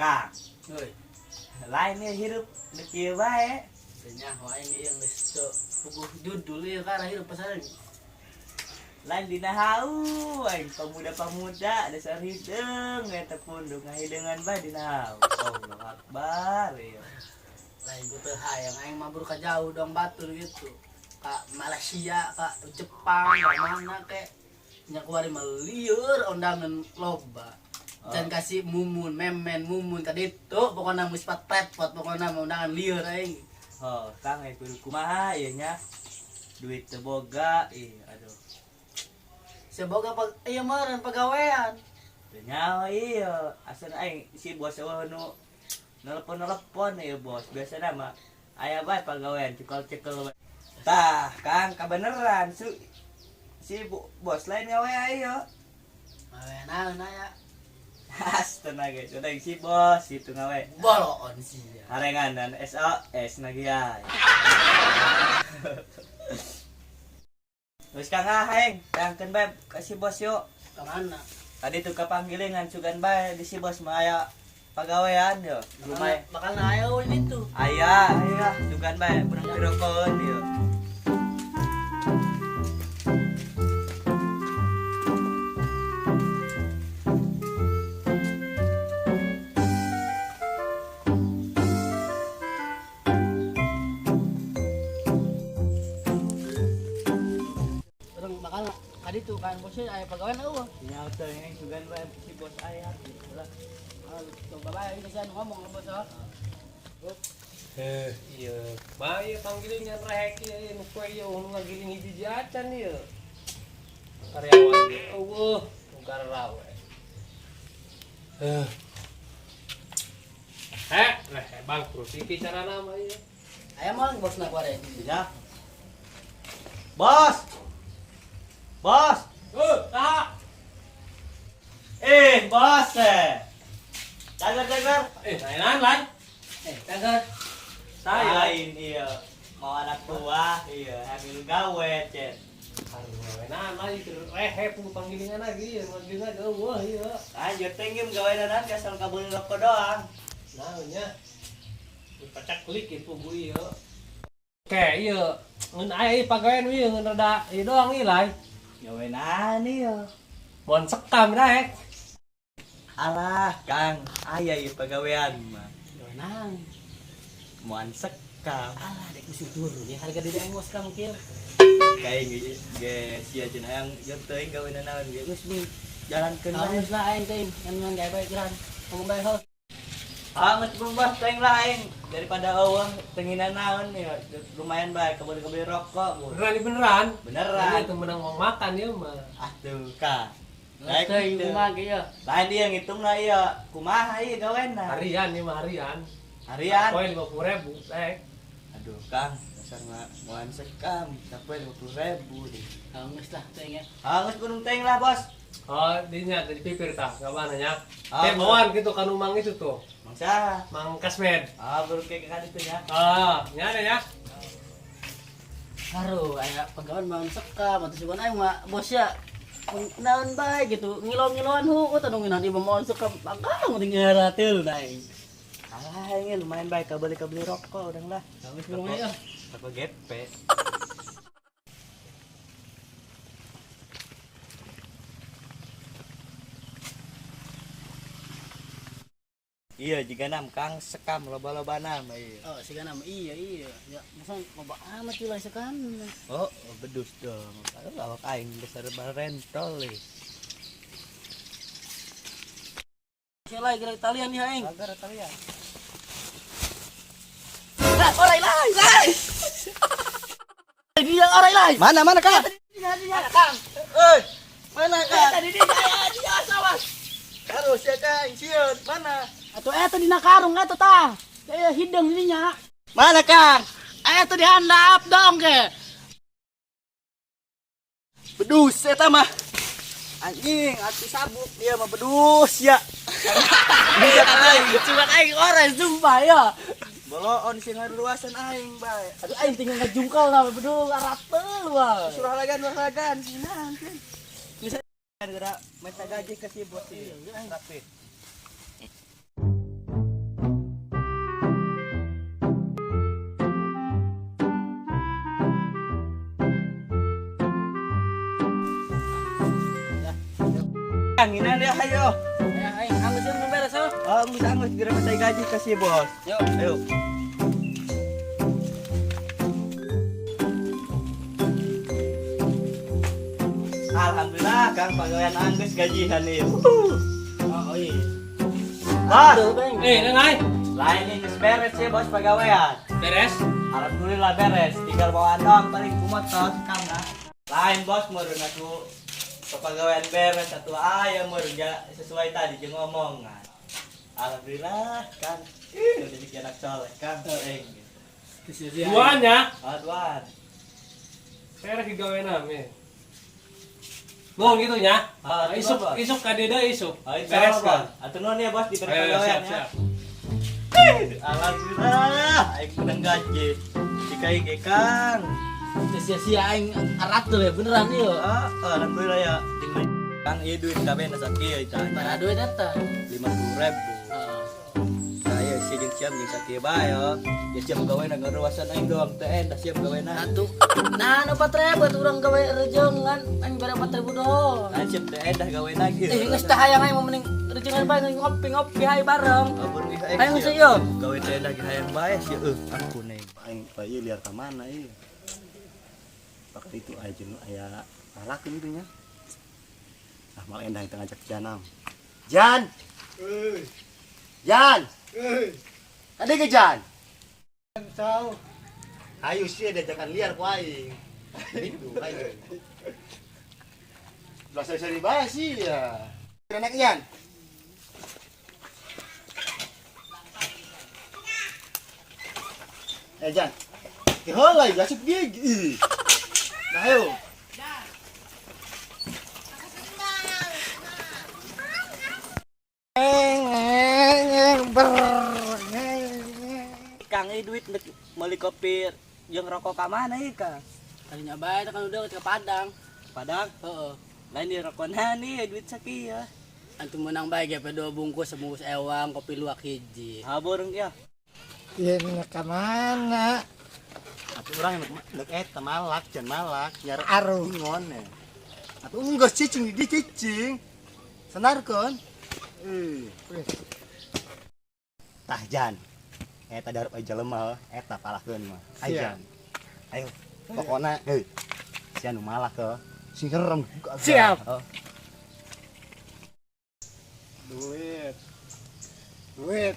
Kang, Heuy, lain ieu hirup nu kieu bae. Teu nyaho aing ieu geus teu puguh judul ieu kana hirup pasal. Lain dina hau aing pemuda-pemuda dasar hideung eta pundung ngahideungan bae dina hau. Allahu Akbar ieu. Lain ku teu hayang aing mabur ka jauh dong batur gitu. Ka Malaysia, ka Jepang, ka mana kek. Nya kuari mah lieur undangan loba. Can kasih mumun, memen, mumun ka ditu pokona geus repot pokona mah undangan lieur aing. Oh, Kang aing kudu kumaha ieu nya? Duit teu boga, ih aduh. Seboga pag ieu meureun pagawean. Teu nyaho ieu, asal aing si bos eueuh nu nelpon-nelpon ieu bos. Biasana mah aya bae pagawean cekel-cekel bae. Tah, Kang, kabeneran su si bos lain ngawe ieu. Gawe naon aya? Astaga, sudah si bos itu ngawe. Boloon sia. Harengan dan SOS nagian. Terus Kang ah, aing, tangkeun bae ka si bos yuk. Ka mana? Tadi tuh kapanggilingan sugan bae di si bos mah aya pagawean yo. Lumayan. Bakal na aya euy ditu. Aya, aya, sugan bae menang pirokoeun yo. Urang bakal ka ditu kan bosnya aya pagawean eueuh. Nya teh aing sugan bae si bos aya gitu lah. Ah, coba bae ini sia ngomong bos ah. Eh, iya. Mah ieu panggilingan rehek ieu nu kue ieu nu ngagiling hiji acan ieu. Karyawan ge eueuh, nu gararawe. Eh. Eh, leh bangkrut iki carana mah ieu. Aya mah bosna kuare. Ya. Bos. Bos. Eh, saha? Eh, bos eh. Cagar, cagar. Eh, lain lain. Eh, cagar. Saya. Lain iya. Mau anak tua, iya, ambil gawe, cen. Aduh, nah, lain rehe pun panggilingan lagi, ieu ngagilingan eueuh ieu. Lanjut tinggi gawe nanan asal kabul rokok doang. Nah, nya. Pacak klik itu bu ieu. Oke, ieu ngeun aya ieu pagawean ieu ngeun rada ieu doang ieu lain. Gawe naon iya. Mun sekam daek. Alah, Kang, aya ieu pagawean mah. Gawe naon? Moan sekam. Alah, dek musim turun ya harga diri aing bos kamu kieu. Kayak ge ge sia cenah hayang jeung teuing gawe naon ge geus mi jalankeun bae. Geus lah aing teh, ngan gawe bae geran. Ngomong bae hos. Ah, geus bebas teuing lah aing daripada eueuh tenginan naon ya lumayan bae kebeli-kebeli rokok bu. Beneran ini beneran. Beneran. Ini temen mau makan ya mah. Ah tuh Kang. Geus teuing kumaha ge ieu. Lain dia ngitung lah iya kumaha ieu gawena. Harian ini mah harian. Harian. Poin 50.000, eh. Aduh Kang, dasar mah moan sekam sampai 50.000 deh. Ah, geus lah teuing ya. Ah, geus gunung teuing lah, Bos. Oh, dinya dari pipir tah, gak nya. Ah, Eh, bawaan gitu kan umang itu tuh. Mangsa. Mang Kasmed. Ah, baru kayak kan itu ya. Ah, nya ada ya. Aduh, aya pagawean mah sekam atuh sugan aing mah bos ya. Naon bae gitu, ngilo-ngiloan heueuh tah nu ngeunah di moan sekam. Akang mending ngarateul aing. Alah, ini lumayan baik kabeli-kabeli rokok udah lah. Geus burung aja. Rokok GP. Iya, jika nam Kang sekam loba-loba nam iya. Oh, siga nama iya iya. Ya, masa loba amat ieu lah sekam. Oh, oh, bedus dong. Aduh, awak aing besar barentol ih. Sia lah geura talian ieu aing. Agar talian. Lah, orai lah, lah. Dia orai lah. Mana mana Kang? Mana Kang? Eh, Mana Kang? Tadi dia dia awas. harus ya Kang, sieun mana? Atuh eta dina karung eta tah. Eh hideung dinya. Mana Kang? Eta di handap dong ke. Bedus eta mah. Anjing, atuh sabuk dia mah bedus ya. Bisa aing. Cuman aing orai sumpah ya. Boloon sing ngaruasan aing bae. Aduh aing tinggal ngajungkal lah bedul arateul wah. Surah lagan, surah lagan. Nah, bisa gerak minta gaji ke si bos ieu. Rapi. Kang ini dia ayo. Ya aing anggeus ieu beres oh. Oh, geus anggeus geura minta gaji ka si bos. Yo. Ayo. Alhamdulillah Kang pagawean anggeus gajian ieu. Oh iya. Bos. Eh, nang ai. Lain ini geus beres ya bos pagawean. Beres. Alhamdulillah beres. Tinggal bawa doang paling ku motor Kang nah. Lain bos meureun aku pagawean beres atuh aya meureun ja sesuai tadi jeung omongan. Alhamdulillah Kang. Ih, udah jadi anak soleh Kang. Duanya. Aduan. Saya lagi gawe name. Nuhun gitu nya. Ah, Isuk bos. isuk ka deda isuk. Oh, Beres kan. Atuh nuhun ya bos diberi Ayo, pagawean siap, ya. siap. Alhamdulillah, aing menang gaji. Dikai ge Kang. Sia-sia aing aratul ya beneran ieu. Ah, alhamdulillah ya. Kang ieu duit kabeh na sakieu tah. Mana duit eta? 50.000. Heeh. Saya si jeung siap jeung sakieu bae yo. Ya siap gawe na ngaruasan aing doang teh endah siap gawe na. Atuh. Nah, 4.000 atuh urang gawe rejengan aing bare 4.000 doang. Nah, siap teh endah gawe na ieu. Eh, geus tah hayang aing mah mending rejengan bae ngopi-ngopi hayu bareng. Ayo geus ieu. Gawe teh endah ge hayang bae sih eueuh ampun aing. Aing pa ieu liar ka mana ieu. Bakal itu aya jeung aya malakeun itu nya. Ah mal endah kita ngajak Janam. Jan. Jan. Ada ke Jan? Tahu. Ayo sih diajakan liar ku aing. Itu ayo. Belas saya dibahas sih ya. Anak Ian. Eh Jan. Diholai asup gigi. Nah ayo. Kang ieu duit meuli kopi jeung rokok ka mana ieu Kang? Tadinya bae kan udah ke Padang. Padang. Heeh. Lain di rokona nih duit sakieu. Antum menang bae GP 2 bungkus, sebungkus ewang, kopi luwak hiji. Haburung ya. Iya, nak ke mana? Atuh urang nek eta malak jan malak nyar Aruh. ingon ya. Atuh enggeus cicing di cicing. Senarkeun. Eh. Tah Jan. Eta darup aja jelema eta palahkeun mah. Ayo Siap. Jan. Ayo. Pokona heuh. Sia nu malak heuh. Sing serem. Siap. Oh. Duit. Duit.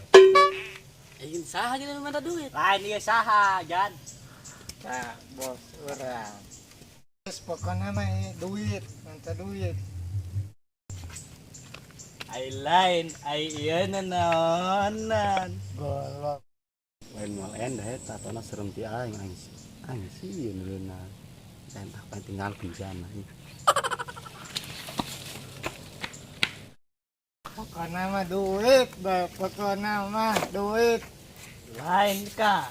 Aing saha gitu minta duit. Lain ieu saha, Jan? Nah, bos urang. Terus pokoknya mah duit, minta duit. Ai lain, ai ieu nanaonan. Golok. Lain moal endah eta tona serem ti aing aing. Aing sieun leuna. Lain tah paling tinggal bencana. Pokoknya mah duit, bae. Pokoknya mah duit. Lain ka.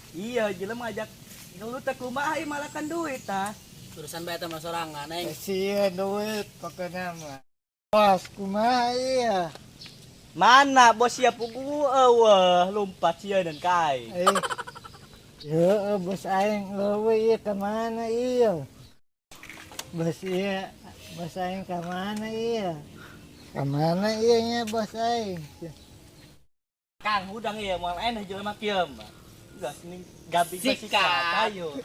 Iya, jelema ngajak ngelut teh kumaha ieu malakan duit tah. Urusan bae eta mah sorangan aing. Sieun duit pokoknya mah. Bos, kumaha iya? Mana bos siap pugu eueuh lompat sieun ka aing. Eh. Yo, bos aing leuwih ieu ka mana iya? Bos iya, bos aing ka mana iya? Ka mana iya nya bos aing? Kang hudang ieu moal eneh jelema kieu mah. Geus ning gabi Sikat. sikat ayo.